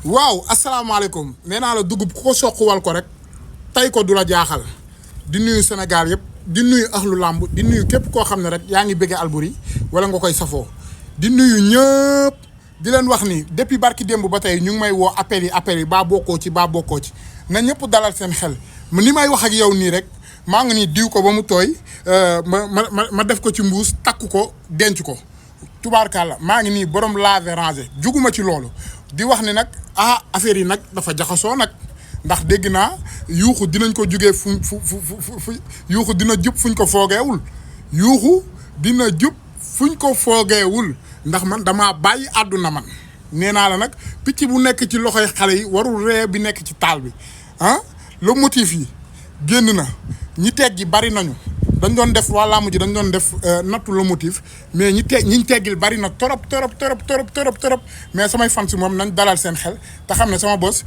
waaw asalaamaaleykum nee naa la dugub ku ko soq wal ko rek tey ko du la jaaxal di nuyu Sénégal yëpp di nuyu axlu làmb di nuyu képp koo xam ne rek yaa ngi bëgge Alboury wala nga koy safoo di nuyu ñëpp di leen wax ni depuis barki démb ba tey ñu ngi may woo appel yi baa bokkoo ci na ñëpp dalal seen xel ni may wax ak yow nii rek maa ngi nii diw ko ba mu tooy ma def ko ci mbuus takk ko denc ko tubaarkàlla maa ngi nii borom laver ranger juguma ci loolu di wax ni nag affaire yi nag dafa jaxasoo nag ndax dégg naa yuuxu dinañ ko jugee fu yuuxu dina jub fuñ ko foogeewul yuuxu dina jub fuñ ko foogeewul ndax man damaa bàyyi àdduna man nee naa la nag picc bu nekk ci loxoy xale yi warul ree bi nekk ci taal bi le motif yi génn na ñi teg gi bari nañu dañ doon def waa làmb ji dañ doon def nattu le motif mais ñiñ teggil bari na torop mais samay fan si moom nañ dalal seen xel te xam ne sama bos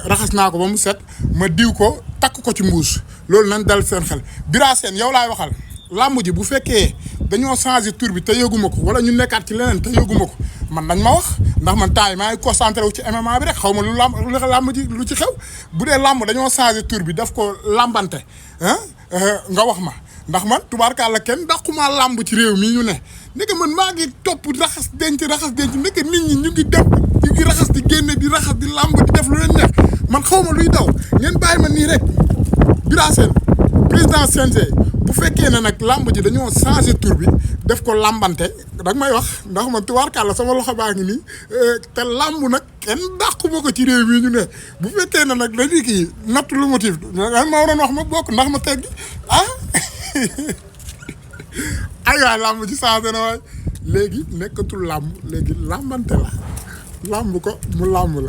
raxas naa ko ba mu set ma diw ko takk ko ci mbuus loolu nañ dalal seen xel Bira Sène yow laay waxal làmb ji bu fekkee dañoo changé tur bi te yëguma ko wala ñu nekkaat ci leneen te yëguma ko man nañ ma wax ndax man temps yi maa ngi concentré wu ci MMA bi rek xaw ma lu làmb ji lu ci xew bu dee làmb dañoo changé tur bi daf ko làmbante nga wax ma ndax man tubaarkàlla kenn dàqumaa làmb ci réew mii ñu ne ndeke man maa ngi topp raxas denc ndeke nit ñi ñu ngi def ñu ngi raxas di génne di raxas di làmb di def lu leen neex man xaw ma luy daw ngeen bàyyi ma nii rek Bira Sène président CNG bu fekkee ne nag làmb ji dañoo changé tur bi def ko làmbante danga may wax ndax man tubaarkàlla sama loxo baa ngi nii te làmb nag kenn dàquma ko ci réew mii ñu ne bu fekkee ne nag dañuy kii natt lu motif ma waroon wax ma bokk ndax ma teggi ay waay làmb ci changé na waay léegi nekkatul làmb léegi làmbante la làmb ko mu làmb la